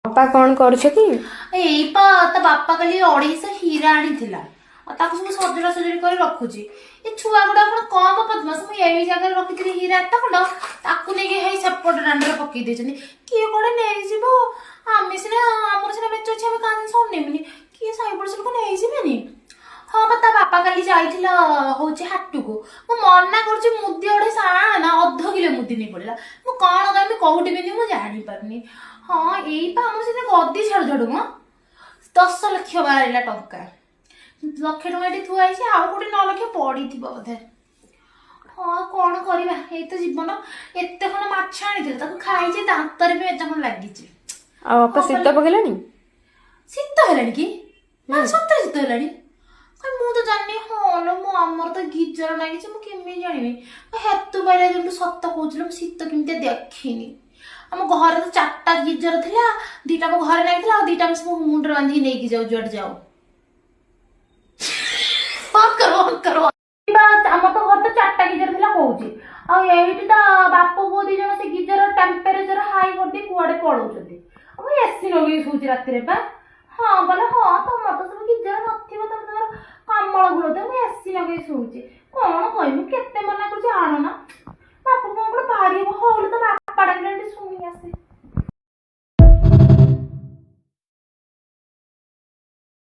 ଅପା, କଣ କରୁଛ କି? ଏଇ ପା, ତା ବାପା କାଲି 250 ହୀରା ଆଣିଥିଲା ଆଉ ତାକୁ ସବୁ ସଜଡା ସଜଡି କରି ରଖୁଛି। ଏ ଛୁଆ ଗୁଡା କଣ କମ ବଦମାସ! ମୁଁ ଏଇ ଜାଗାରେ ରଖିଥିଲି ହୀରା ଏତେ ଖଣ୍ଡ, ତାକୁ ନେଇକି ହେଇ ସେପଟ ଦାଣ୍ଡରେ ପକେଇ ଦେଇଛନ୍ତି। କିଏ କୁଆଡେ ନେଇଯିବ। ଆମେ ସିନା, ଆମର ସିନା ମେଞ୍ଚେ ଅଛି, ଆମେ କାହା ଜିନିଷ ଅନେଇବୁନି। କିଏ ସାହି ପଡିଶା ଲୋକ ନେଇଯିବେନି? ହଁ ବା, ତା ବାପା କାଲି ଯାଇଥିଲା ହଉଛି ହାଟକୁ। ମୁଁ ମନା କରୁଛି ମୁଦି 250 ଆଣେନା, ଅଧ କିଲୋ ମୁଦି ନେଇ ପଡିଲା। ମୁଁ କଣ କହିବି, କୋଉଠି ପିନ୍ଧି ମୁଁ ଜାଣିପାରୁନି। ହଁ, ଏଇ ପା ଆମର ସେଦିନ ଗଦି ଝାଡୁ ଝାଡୁ ମ 10 ଲକ୍ଷ ବାହାରିଲା ଟଙ୍କା। ଲକ୍ଷେ ଟଙ୍କା ଏଠି ଥୁଆ ହେଇଛି, ଆଉ କୋଉଠି 9 ଲକ୍ଷ ପଡିଥିବ ବୋଧେ। ହଁ, କଣ କରିବା, ଏଇ ତ ଜୀବନ। ଏତେ ଖଣ୍ଡ ମାଛ ଆଣିଥିଲେ, ତାକୁ ଖାଇଛି, ଦାନ୍ତରେ ବି ଏତେ ଖଣ୍ଡ ଲାଗିଛି। ଆଉ ଅପା, ହଁ। ଶୀତ ପକେଇଲାଣି। ଶୀତ ହେଲାଣି କି? ମାନେ ସତରେ ଶୀତ ହେଲାଣି? କାଇଁ, ମୁଁ ତ ଜାଣିନି। ହଁ ଲୋ, ମୁଁ ଆମର ତ ଗିଜର ଲାଗିଛି, ମୁଁ କେମିତି ଜାଣିବି? ହେତୁ ପାଇଲା ଦିନଠୁ, ସତ କହୁଥିଲି, ମୁଁ ଶୀତ କେମିତି ଦେଖିନି। ଆମ ଘରେ ତ ଚାରିଟା ଗିଜର ଥିଲା, ଦିଟା ମୋ ଘରେ ଲାଗିଥିଲା ଆଉ ଦିଟା ଆମେ ସବୁ ମୁଣ୍ଡରେ ବାନ୍ଧିକି ନେଇକି ଯାଉ ଯୁଆଡେ ଯାଉ। ବନ୍ଦ କର, ବନ୍ଦ କର। ଆମର ତ ଘରେ ତ ଚାରିଟା ଗିଜର ଥିଲା କହୁଛି, ଆଉ ଏଇଠି ତ ବାପ ପୁଅ ଦି ଜଣ ସେ ଗିଜର ଟେମ୍ପରେଚର ହାଇ କରିଦେଇ କୁଆଡେ ପଳଉଛନ୍ତି। ଆଉ ମୁଁ ଏସି ଲଗେଇ ଶୋଉଛି ରାତିରେ ପା। ହଁ ବୋଲେ, ହଁ, ତମର ତ ସବୁ ଗିଜର ନଥିବ, ତମେ ତମର କମଳ ଘୋଡ଼ଉଥିବ। ମୁଁ ଏସି ଲଗେଇ ଶୋଉଛି। କଣ କହିବି, କେତେ ମନା କରୁଛି ଆଣନା।